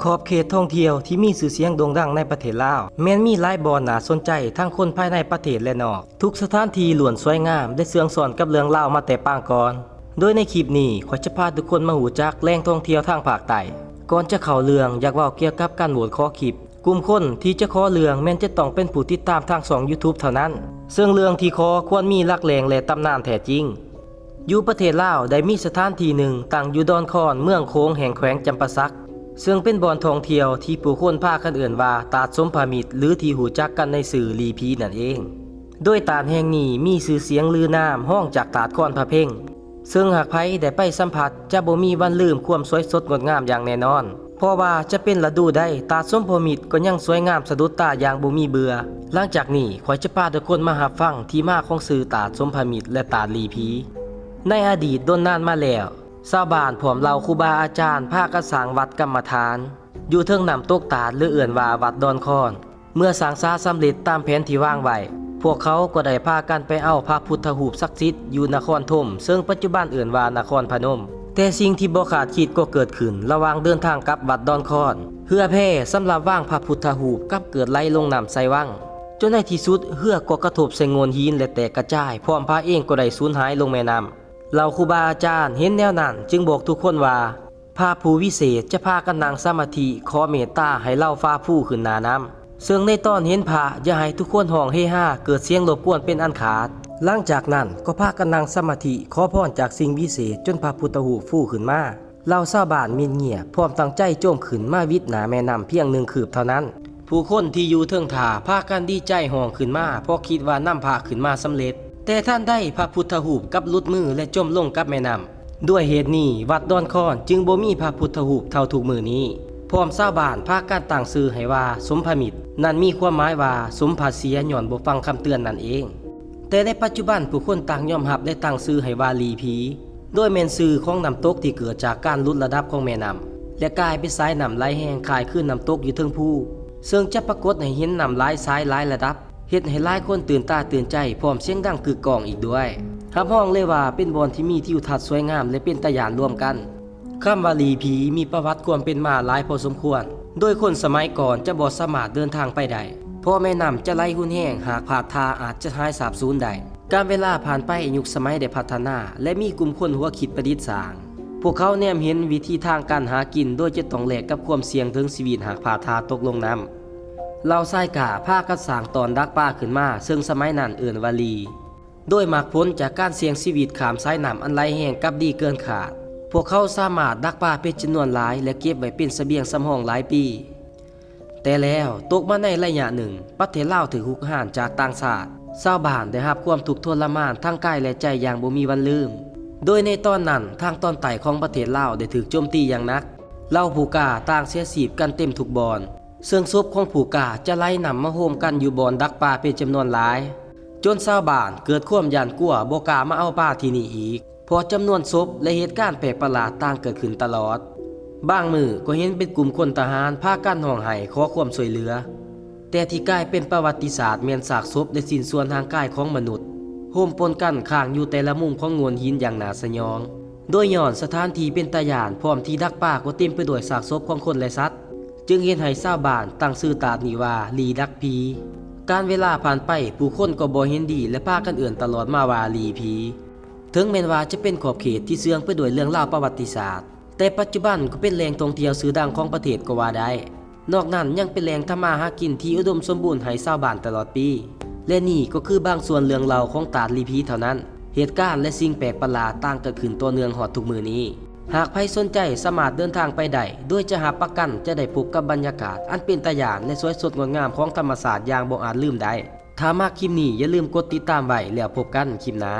ຂອບເຂດທ່ອງທ່ຽວທີ່ມີຊື່ສຽງໂດ່ງດັງໃນປະເທດລາວ ແມ່ນມີຫຼາຍບ່ອນໜ້າສົນໃຈທັງຄົນພາຍໃນປະເທດ ແລະ ນອກ. ທຸກສະຖານທີ່ລ້ວນສວຍງາມ ແລະ ເຊື່ອງຊ້ອນກັບເລື່ອງລາວມາແຕ່ປາງກ່ອນ. ໂດຍໃນຄລິບນີ້ ຂ້ອຍຈະພາທຸກຄົນມາຮູ້ຈັກແຫຼ່ງທ່ອງທ່ຽວທາງພາກໃຕ້. ກ່ອນຈະເຂົ້າເລື່ອງ, ຢາກເວົ້າກ່ຽວກັບການໂຫວດຂໍຄລິບ. ກຸ່ມຄົນທີ່ຈະຂໍເລື່ອງແມ່ນຈະຕ້ອງເປັນຜູ້ຕິດຕາມທາງຊ່ອງ YouTube ເທົ່ານັ້ນ, ເຊິ່ງເລື່ອງທີ່ຂໍຄວນມີຫຼັກແຫຼ່ງ ແລະ ຕຳນານແທ້ຈິງ. ຢູ່ປະເທດລາວໄດ້ມີສະຖານທີ່ໜຶ່ງຕັ້ງຢູ່ດອນຄອນ ເມືອງໂຂງ ແຫ່ງແຂວງຈຳປາສັກ, ເຊິ່ງເປັນບ່ອນທ່ອງທ່ຽວທີ່ຜູ້ຄົນພາກັນເອີ້ນວ່າຕາດສົມພະມິດ ຫຼື ທີ່ຮູ້ຈັກກັນໃນຊື່ຫຼີຜີນັ້ນເອງ. ໂດຍຕາດແຫ່ງນີ້ມີຊື່ສຽງລືນາມຮອງຈາກຕາດຄອນພະເພັງ, ເຊິ່ງຫາກໃຜໄດ້ໄປສຳຜັດຈະບໍ່ມີວັນລືມຄວາມສວຍສົດງົດງາມຢ່າງແນ່ນອນ. ເພາະວ່າຈະເປັນລະດູໃດ, ຕາດສົມພະມິດກໍຍັງສວຍງາມສະດຸດຕາຢ່າງບໍ່ມີເບື່ອ. ຫຼັງຈາກນີ້ ຂ້ອຍຈະພາທຸກຄົນມາຮັບຟັງທີ່ມາຂອງຊື່ຕາດສົມພະມິດ ແລະ ຕາດຫຼີຜີ. ໃນອະດີດດົນນານມາແລ້ວ, ຊາວບ້ານພ້ອມເຫຼົ່າຄູບາອາຈານພາກັນສ້າງວັດກຳມະຖານ ຢູ່ເທິງນ້ຳຕົກຕາດ ຫຼື ເອີ້ນວ່າວັດດອນຄອນ. ເມື່ອສ້າງສາສຳເລັດຕາມແຜນທີ່ວາງໄວ້, ພວກເຂົາກໍໄດ້ພາກັນໄປເອົາພະພຸດທະຮູບສັກສິດຢູ່ນະຄອນທົມ, ເຊິ່ງປັດຈຸບັນເອີ້ນວ່ານະຄອນພະນົມ. ແຕ່ສິ່ງທີ່ບໍ່ຄາດຄິດກໍເກີດຂຶ້ນລະຫວ່າງເດີນທາງກັບວັດດອນຄອນ. ເຮືອແພສຳລັບວາງພະພຸດທະຮູບກັບເກີດໄຫຼລົງນ້ຳໃສ່ວັງ, ຈົນໃນທີ່ສຸດເຮືອກໍກະທົບໃສ່ໂງ່ນຫີນ ແລະ ແຕກກະຈາຍ, ພ້ອມພະເອງກໍໄດ້ສູນຫາຍລົງແມ່ນ້ຳ. ເຫຼົ່າຄູບາອາຈານເຫັນແນວນັ້ນຈຶ່ງບອກທຸກຄົນວ່າ ພະຜູ້ວິເສດຈະພາກັນນັ່ງສະມາທິຂໍເມດຕາໃຫ້ເຫຼົ່າຟ້າພູຂຶ້ນໜ້ານ້ຳ, ເຊິ່ງໃນຕອນເຫັນພະຢ່າໃຫ້ທຸກຄົນຮ້ອງເຮຮາເກີດສຽງລົບກວນເປັນອັນຂາດ. ຫຼັງຈາກນັ້ນກໍພາກັນນັ່ງສະມາທິຂໍພອນຈາກສິ່ງວິເສດຈົນພະພຸດທະຮູບຟູຂຶ້ນມາ. ເຫຼົ່າຊາວບ້ານມິດງຽບ ພ້ອມຕັ້ງໃຈໂຈມຂຶ້ນມາວິດໜ້າແມ່ນ້ຳພຽງໜຶ່ງຄືບເທົ່ານັ້ນ. ຜູ້ຄົນທີ່ຢູ່ເທິງທ່າພາກັນດີໃຈຮ້ອງຂຶ້ນມາ ເພາະຄິດວ່ານຳພະຂຶ້ນມາສຳເລັດ. ແຕ່ທັນໃດພະພຸດທະຮູບກັບຫຼຸດມື ແລະ ຈົມລົງກັບແມ່ນ້ຳ. ດ້ວຍເຫດນີ້ ວັດດອນຄອນຈຶ່ງບໍ່ມີພະພຸດທະຮູບເທົ່າທຸກມື້ນີ້, ພ້ອມຊາວບ້ານພາກັນຕັ້ງຊື່ໃຫ້ວ່າສົມພະມິດ, ນັ້ນມີຄວາມໝາຍວ່າສົມພະເສຍຍ້ອນບໍ່ຟັງຄຳເຕືອນນັ້ນເອງ. ແຕ່ໃນປັດຈຸບັນ ຜູ້ຄົນຕ່າງຍອມຮັບ ແລະ ຕັ້ງຊື່ໃຫ້ວ່າຫຼີຜີ, ໂດຍແມ່ນຊື່ຂອງນ້ຳຕົກທີ່ເກີດຈາກການຫຼຸດລະດັບຂອງແມ່ນ້ຳ ແລະ ກາຍເປັນສາຍນ້ຳໄຫຼແຮງຄ້າຍຄືນ້ຳຕົກຢູ່ເທິງພູ, ເຊິ່ງຈະປາກົດໃຫ້ເຫັນນ້ຳຫຼາຍສາຍຫຼາຍລະດັບ. ເຮັດໃຫ້ຫຼາຍຄົນຕື່ນຕາຕື່ນໃຈ ພ້ອມສຽງດັງກຶກກ້ອງອີກດ້ວຍ. ຮັບຮອງເລີຍວ່າເປັນບ່ອນທີ່ມີທິວທັດສວຍງາມ ແລະ ເປັນຕາຢ້ານລວມກັນ. ຄຳວ່າຫຼີຜີມີປະຫວັດຄວາມເປັນມາຫຼາຍພໍສົມຄວນ, ໂດຍຄົນສະໄໝກ່ອນຈະບໍ່ສາມາດເດີນທາງໄປໄດ້ ເພາະແມ່ນ້ຳຈະໄຫຼຮຸນແຮງ, ຫາກພາດທ່າອາດຈະຫາຍສາບສູນໄດ້. ການເວລາຜ່ານໄປ, ຍຸກສະໄໝໄດ້ພັດທະນາ ແລະ ມີກຸ່ມຄົນຫົວຄິດປະດິດສ້າງ. ພວກເຂົາແນມເຫັນວິທີທາງການຫາກິນ ໂດຍຈະຕ້ອງແລກກັບຄວາມສ່ຽງເຖິງຊີວິດຫາກພາດທ່າຕົກລົງນ້ຳ. ເຫຼົ່າຊາຍກ້າພາກັນສ້າງຕອນດັກປາຂຶ້ນມາ, ເຊິ່ງສະໄໝນັ້ນເອີ້ນວ່າລີ, ໂດຍໝາກຜົນຈາກການສ່ຽງຊີວິດຂ້າມສາຍນ້ຳອັນໄຫຼແຮງກັບດີເກີນຄາດ. ພວກເຂົາສາມາດດັກປາເປັນຈຳນວນຫຼາຍ ແລະ ເກັບໄວ້ເປັນສະບຽງສຳຮອງຫຼາຍປີ. ແຕ່ແລ້ວ, ຕົກມາໃນໄລຍະໜຶ່ງ, ປະເທດລາວຖືກຮຸກຮານຈາກຕ່າງຊາດ. ຊາວບ້ານໄດ້ຮັບຄວາມທຸກທໍລະມານທັງກາຍ ແລະ ໃຈຢ່າງບໍ່ມີວັນລືມ. ໂດຍໃນຕອນນັ້ນ, ທາງຕອນໃຕ້ຂອງປະເທດລາວໄດ້ຖືກໂຈມຕີຢ່າງໜັກ. ເຫຼົ່າຜູ້ກ້າຕ່າງເສຍຊີບກັນເຕັມທຸກບ່ອນ, ເຊິ່ງສົບຂອງຜູ້ກ້າຈະໄຫຼນຳມາໂຮມກັນຢູ່ບ່ອນດັກປາເປັນຈຳນວນຫຼາຍ, ຈົນຊາວບ້ານເກີດຄວາມຢ້ານກົວບໍ່ກ້າມາເອົາປາທີ່ນີ້ອີກ, ເພາະຈຳນວນສົບ ແລະ ເຫດການແປກປະຫຼາດຕ່າງເກີດຂຶ້ນຕະຫຼອດ. ບາງມື້ກໍເຫັນເປັນກຸ່ມຄົນທະຫານພາກັນຮ້ອງໄຫ້ຂໍຄວາມຊ່ວຍເຫຼືອ. ແຕ່ທີ່ກາຍເປັນປະຫວັດຕິສາດແມ່ນຊາກສົບ ແລະ ຊິ້ນສ່ວນຮ່າງກາຍຂອງມະນຸດ ໂຮມປົນກັນຄ້າງຢູ່ແຕ່ລະມຸມຂອງໂງ່ນຫີນຢ່າງໜ້າສະຫຍອງ. ໂດຍຍ້ອນສະຖານທີ່ເປັນຕາຢ້ານ ພ້ອມທີ່ດັກປາກໍເຕັມໄປດ້ວຍຊາກສົບຂອງຄົນ ແລະ ສັດ, ຈຶ່ງເຮັດໃຫ້ຊາວບ້ານຕັ້ງຊື່ຕາດນີ້ວ່າ ຫຼີດັກຜີ. ການເວລາຜ່ານໄປ, ຜູ້ຄົນກໍບໍ່ເຫັນດີ ແລະ ພາກັນເອີ້ນຕະຫຼອດມາວ່າ ຫຼີຜີ. ເຖິງແມ່ນວ່າຈະເປັນຂອບເຂດທີ່ເຊື່ອງໄປດ້ວຍເລື່ອງລາວປະຫວັດຕິສາດ, ແຕ່ປັດຈຸບັນກໍເປັນແຫຼ່ງທ່ອງທ່ຽວຊື່ດັງຂອງປະເທດກໍວ່າໄດ້. ນອກນັ້ນຍັງເປັນແຫຼ່ງທຳມາຫາກິນທີ່ອຸດົມສົມບູນໃຫ້ຊາວບ້ານຕະຫຼອດປີ. ແລະ ນີ້ກໍຄືບາງສ່ວນເລື່ອງເລົ່າຂອງຕາດຫຼີຜີເທົ່ານັ້ນ. ເຫດການ ແລະ ສິ່ງແປກປະຫຼາດຕ່າງເກີດຂຶ້ນຕໍ່ເນື່ອງຮອດທຸກມື້ນີ້. ຫາກໃຜສົນໃຈສາມາດເດີນທາງໄປໄດ້, ໂດຍຈະຮັບປະກັນຈະໄດ້ພົບກັບບັນຍາກາດອັນເປັນຕາຢ້ານ ແລະ ສວຍສົດງົດງາມຂອງທຳມະຊາດຢ່າງບໍ່ອາດລືມໄດ້. ຖ້າມັກຄລິບນີ້, ຢ່າລືມກົດຕິດຕາມໄວ້, ແລ້ວພົບກັນຄລິບໜ້າ.